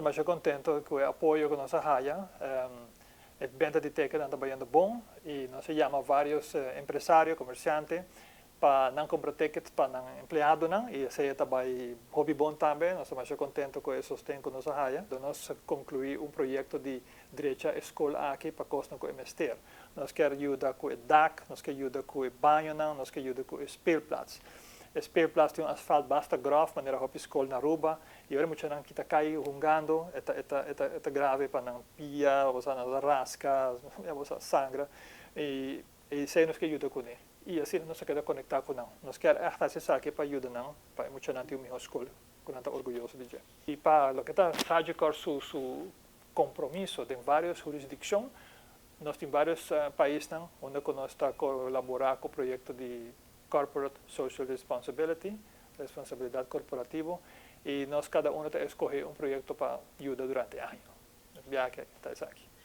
Masha contento cu e apoyo cu nos a haya. E benta di ticket ta bayendo bon y nos a yama varios empresario, comerciante, pa nan cumpra ticket pa nan empleadonan y esey ta bay hopi bon tambe. Nos ta masha contento cu e sosten cu nos a haya. Nos a conclui un proyecto di drecha e scol aki pa cosnan cu e mester. Nos kier yuda cu e dak, nos kier yuda cu e bañonan, nos kier yuda cu e speelplaats. E speelplaats tin un asfalt basta grof, manera hopi scol na Aruba, y ora muchanan ta cay hungando, e ta grave pa nan pia, of nan rasca, of sangra, y esey nos kier yuda cu ne. Y asina nos kier conecta cu nan. Nos kier echt haci esaki pa yuda nan, pa muchanan tin un miho scol, cu nan ta orguyoso di dje. Y pa loke ta Sagicor su compromiso den varios hurisdiccion, nos tin varios pais unda nos ta colabora cu e proyecto di Corporate Social Responsibility, responsabilidad corporativo, y nos cada un ta scoge un proyecto pa yuda durante aña. Biahe ta esaki.